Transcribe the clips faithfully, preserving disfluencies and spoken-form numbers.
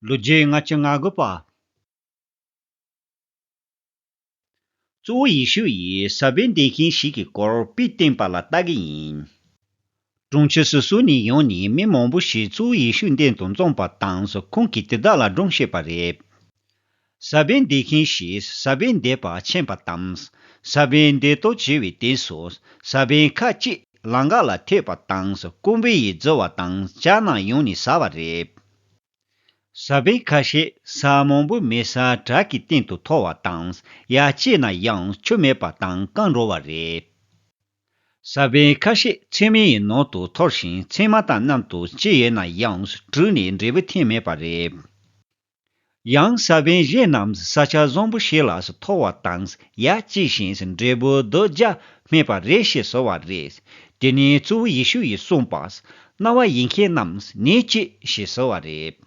ལོ་རྒྱུས་ལྔ་བཅུ་ང་དགུ་པ། གཙོ་བོ་ཡེ་ཤུ་ཡིས་ས་བོན་འདེབས་མཁན་ཞིག་གི་སྐོར་དཔེ་བསྟན་པ་ལ་ལྟ་གི་ཡིན། གྲོང་ཁྱེར་སོ་སོ་ནས་ཡོང་ནས་མི་མང་པོ་ཞིག་གཙོ་བོ་ཡེ་ཤུའི་མདུན་དུ་འཛོམས་པ་དང་། ཁོང་གིས་དེ་དག་ལ་སྒྲུང་བཤད་པ་རེད། ས་བོན་འདེབས་མཁན་ཞིག་ས་བོན་འདེབས་པར་ཕྱིན་པ་དང་། ས་བོན་འདེབས་གཏོང་བྱས་པའི་དུས་སུ། ས་བོན་ཁ་ཅིག་ལམ་ཁ་ལ་ཐེབས་པ་དང་། རྐང་པས་འཛུལ་བ་དང་། བྱ་རྣམས་ཡོང་ནས་ཟ་བ་རེད། ས་བོན་ཁ་ཤས་ས་མང་པོ་མེད་སར་བྲག་གི་སྟེང་དུ་འཐོར་བ་དང་། ཡར་སྐྱེས་ན་ཡང་ཆུ་མེད་པ་དང་སྐམ་འགྲོ་བ་རེད། ས་བོན་ཁ་ཤས་ཚོད་མའི་ནང་དུ་འཐོར་ཞིང་། ཚོད་མ་དང་མཉམ་དུ་སྐྱེས་ཡོད་ན་ཡང་། དྲུད་ནས་འབྲས་བུ་འཐེན་མེད་པ་རེད། ཡང་ས་བོན་གཞན་རྣམས་ས་ཆ་བཟང་པོ་ཞིག་ལ་འཐོར་བ་དང་། ཡར་སྐྱེས་ཤིང་འབྲས་བུ་རྡོག་རྒྱ་སྨིན་པ་རེད་ཞེས་ཟེར་བ་རེད། དེ་ནས་གཙོ་བོ་ཡེ་ཤུ་ཡིས་གསུངས་པ། རྣ་བ་ཡོད་མཁན་རྣམས་ནོར་ཅིག་ཞེས་ཟེར་བ་རེད།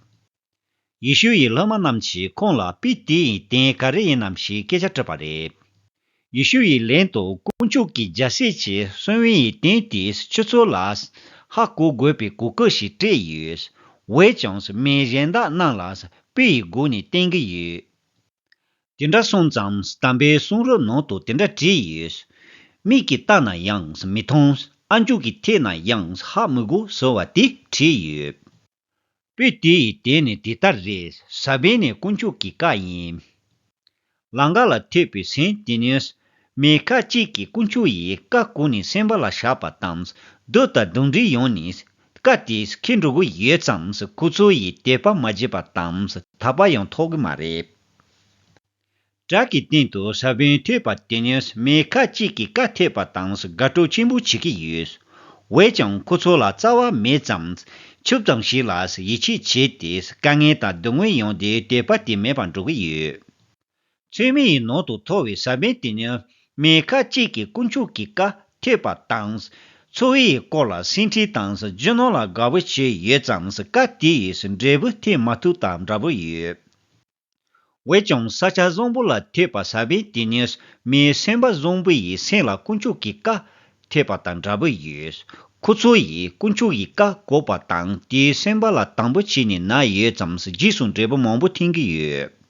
ཡེ་ཤུ་ཡི་སློབ་མ་རྣམས་ཀྱིས་ཁོང་ལ་དཔེ་དེ་ཡི་དོན་ག་རེ་ཡིན་ནམ་ཞེས་སྐད་ཆ་དྲིས་པ་རེད། ཡེ་ཤུ་ཡིས་ལན་དུ། དཀོན་མཆོག་གི་རྒྱལ་སྲིད་ཀྱི་སྲོལ་ཡོན་ཡི་དོན་དེས་ཁྱོད་ཚོ་ལ་ཧ་གོ་དགོས་པའི་གོ་སྐབས་ཤིག་སྤྲད་ཡོད། འོན་ཀྱང་མི་གཞན་དག་རྣམས་ལ་དཔེ་ཡི་སྒོ་ནས་བསྟན་གྱི་ཡོད། དེ་འདྲ་སོང་ཙང་དམ་པའི་གསུང་རབ་ནང་དུ་དེ་འདྲ་བྲིས་ཡོད། མིག་གིས་བལྟས་ན་ཡང་མི་མཐོང་། ཨ་མཆོག་གིས་ཐོས་ན་ཡང་ཧ་མི་གོ་ཟེར་བ་དེ་བྲིས་ཡོད། དཔེ་དེ་ཡི་དོན་ནི་དེ་ལྟར་རེད། ས་བོན་ནི་དཀོན་མཆོག་གི་བཀའ་ཡིན། ལམ་ཁ་ལ་ཐེབས་པའི་སེམས་དེ་ནི། མི་ཁ་ཅིག་གིས་དཀོན་མཆོག་ཡི་བཀའ་གོ་ནས་སེམས་པ་ལ་བཞག་པ་དང་། སྡུག་དང་གདོན་འདྲེ་ཡོང་ནས་བཀའ་དེ་འཁྱེར་འགྲོ་གི་ཡོད་ཙང་། ཁོ་ཚོ་ཡིས་དད་པ་མ་བྱས་པ་དང་དད་པ་ཡང་ཐོབ་གི་མ་རེད། བྲག་གི་སྟེང་དུ་ས་བོན་ཐོན་པ་དེ་ནི་མི་ཁ་ཅིག་གིས་བཀའ་ཐོས་པ་དང་དགའ་སྤྲོ་ཆེན་པོ་བྱེད་ཀྱི་ཡོད། འོན་ཀྱང་ཁོ་ཚོ་ལ་རྩ་བ་མེད་ཙང་། ཆུབ་ཙམ་ཞིག་ལ་ཡིད་ཆེས་བྱས་ཏེ་དཀའ་ངལ་དང་སྡུག་བསྔལ་ཡོང་སྟེ་དད་པ་དེ་མེད་པར་འགྲོ་གི་ཡོད། ཚོད་མའི་ནང་དུ་འཐོར་བའི་ས་བོན་དེ་ནི་མི་ཁ་ཅིག་གིས་དཀོན་མཆོག་གི་བཀའ་ཐོས་པ་དང་། འཚོ་བའི་སྐོར་ལ་སེམས་ཁྲལ་དང་རྒྱུ་ནོར་ལ་དགའ་པོ་བྱས་ཡོད་ཙང་། བཀའ་དེ་ཡིས་འབྲས་བུ་འཐེན་མ་ཐུབ་དང་འདྲ་པོ་ཡོད། འོན་ཀྱང་ས་ཆ་བཟང་པོ་ལ་ཐོས་པ་ས་བོན་དེ་ནི་མི་སེམས་པ་བཟང་པོ་ཡི་སེམས་ལ་དཀོན་མཆོག་གི་བཀའ་ཐོས་པ་དང་འདྲ་པོ་ཡོད། ཁོ་ཚོ་ཡིས་དཀོན་མཆོག་གི་བཀའ་གོ་བ་དང་དེའི་སེམས་པ་ལ་དམ་པོ་བྱས་ནས་ན་ཡོད་ཙང་རྗེས་སུ་འབྲས་བུ་མང་པོ་འཐེན་གྱི་ཡོད།